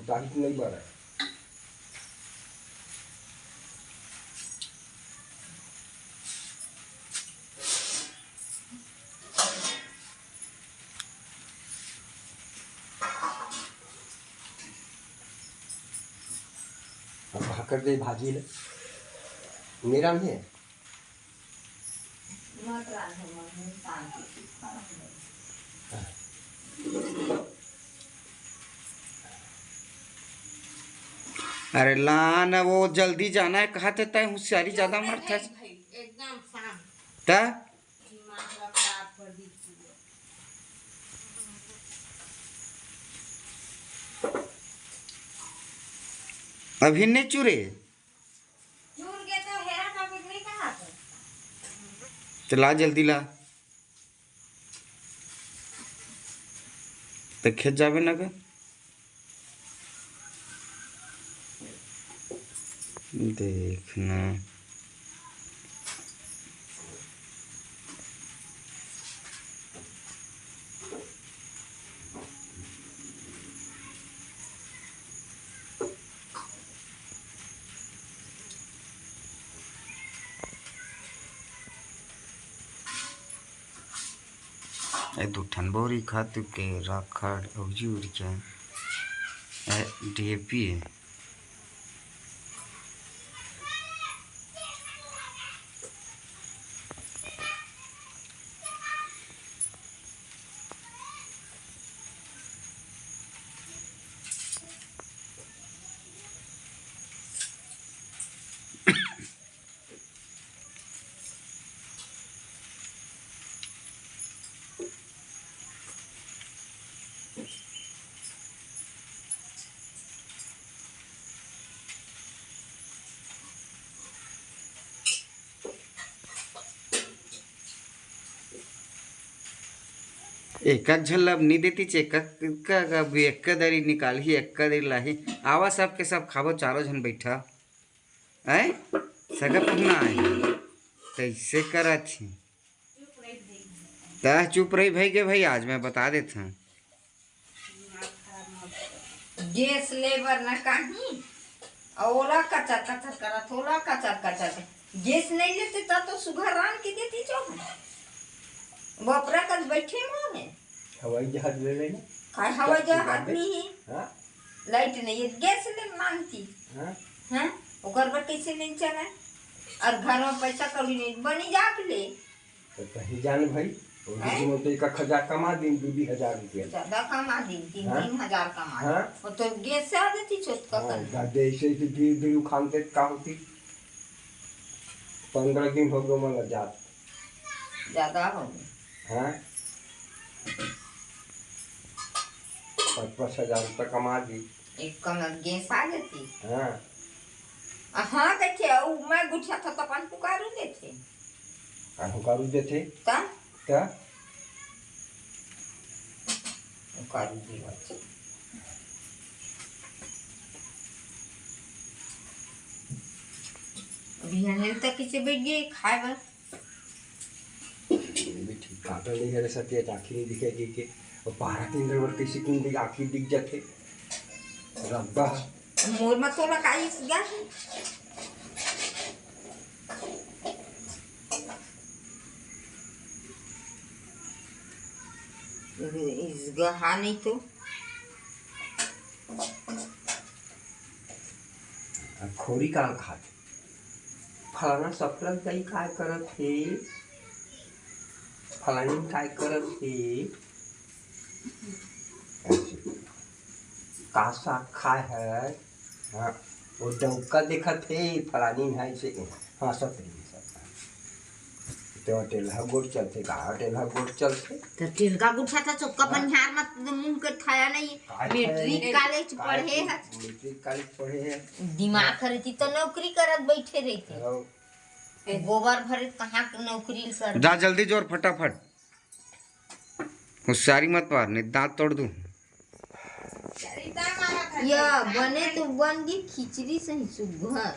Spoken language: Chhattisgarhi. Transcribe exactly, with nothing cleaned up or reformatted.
दाढ़ी तो नहीं बड़ा। अब भाकर दे भाजी ले। मेरा नहीं है। मत रांधो, मम्मी शांति से खाना बनाओ। अरे ला न, वो जल्दी जाना है, कहा थे तय होशियारी ज्यादा मारत है। भाई, एकदम शांत। त? दिमाग ला खराब कर दी पूरा। अभी नहीं चुरे? चूर के तो हेरा का कुछ नहीं कहा था। तो ला जल्दी ला। तो खेत जाबे ना का? देखना। ए दू ठन बोरी खातू के राखड़ अउ यूरिया, ए डीएपी। एक झन ला अब नी देती चे, एक, एक, अब एक दरी निकालही, एक दरी लाही। आवा, सब के सब खाबो, चारों झन बैठा। हैं? सगा पहुना आए हे। कैसे करत हे? तह चुप रही भाई के भाई, आज मैं बता देत हूँ। गैस ले बर न काहीं, अउ ओला कचर कचर करत, ओला कचर कचर कर। गैस नहीं लेते त तो सुघर रांध के देती जो हम। बपरा कस बैठे माने। हवाई जहाज ले लेना। काय हवाई जहाज नहीं है? हाँ? लाइट नहीं है, गैस ले मांगती। हाँ? हाँ? ओकर बर कैसे नहीं चला? और घर में पैसा कौड़ी नहीं, बनी जात ले। तो कहीं जाने भाई, वो हैं? दीदी मोटे एक हजार कमा दिन, दू दू हजार रुपया। ज्यादा कमा दिन, तीन हाँ? तीन हजार कमा हाँ? दिन। वो तो गैस से आ जाती छोटका हाँ, कन। दादे ऐसे ऐसे धीरे धीरे उखान के का होती? पंद्रह दिन हो गए मन जात। ज्यादा हो गए। हाँ? पाँच पाँच हजार रुपया कमा दी। एक कमर गैस आ जाती। हाँ। आ, हाँ, कहिथे, अउ मैं गुठिया था, तो अपन पुकारू देथे। आ, हुकारू देथे। त? त? हुकारू देवत। अभी अनिल तक किसे बैठ गए खाए बर? ये भी ठीक बात है, नहीं करे सके, आँखी नहीं दिखे के, के। और पारा के अंदर बर कैसे किन दिख, आँखी दिख जाथे। रब्बा। मोर में तो लगाई इस गा। इस गा, हाँ, नहीं तो। अब खोरी काल खात। फलाना सपलक दाई काय करत हे? फलानी काय करत हे? का साग खाए है? हाँ, वो डौका देखत हे, फलानी है से, हाँ, सब रही, सब। तो टेलहा गोड़ चलथे, का टेलहा गोड़ चलथे? तो टेलका गुठा था, चोक्का हाँ? बनिहार मत मुंह के थाया नहीं। का मैट्रिक थाया? कॉलेज का पढ़े है। मैट्रिक कॉलेज पढ़े है। दिमाग हाँ। रहती तो नौकरी करत बैठे रहते। हाँ। गोबर भरे कहाँ के नौकरी कर। जा जल्दी जोर फटाफट। होशियारी मत मार, नहीं दांत तोड़ दूं। या बने तो बन गई खिचड़ी सही सुघर।